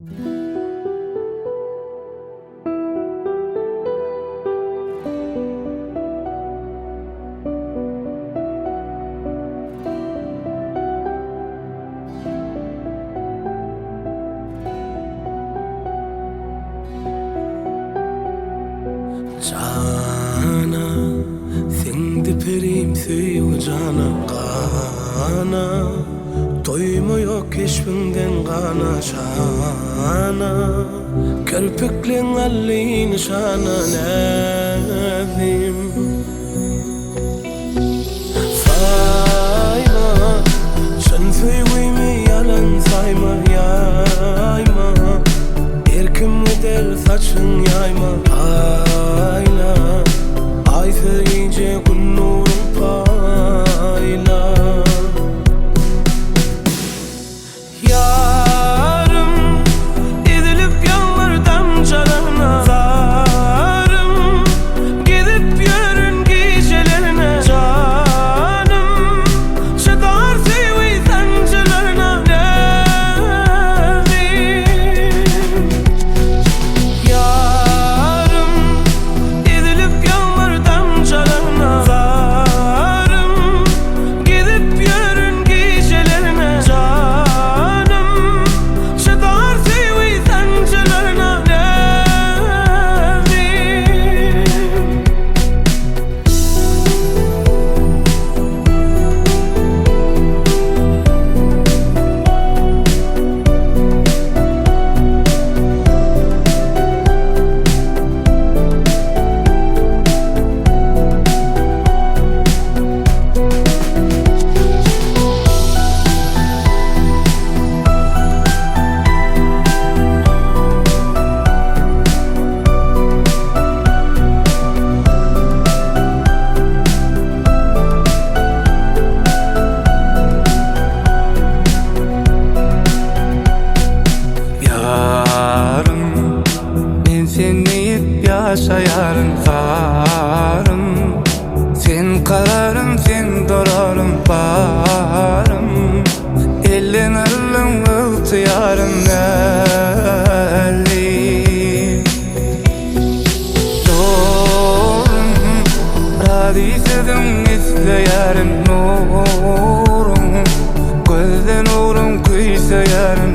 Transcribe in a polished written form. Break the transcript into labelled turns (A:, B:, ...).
A: Jana, siňdi perim söýgi jana, gana, Doýmaýok keşbiňden gana, şana, Kirpikleň aldy nyşana, näzlim. Saýma, çyn söýgümi ýalan saýma, ýaýma. Erkim gider saçyň ýaýma, aýna. Aýsyz gije Gün nurun paýla. Ýarym, ezilip ýagmyr damjalaryna Zarym, gezip ýörün gijelerine Janym, çydar söýgi sanjylaryna Näzim. Ýarym, ezilip ýagmyr damjalaryna Zarym, Gezip ýörün gijelerine janym, Çydar söýgi sanjylaryna näzim.
B: Ýarym, men sen diýip ýaşaýaryn zarym. Sen kararym, sen dorarym barym. Elden aldyň ygtyýarym näli. Dorum, razy sözüň isleýärin nuruň. Gözden ugruň küýseýärin.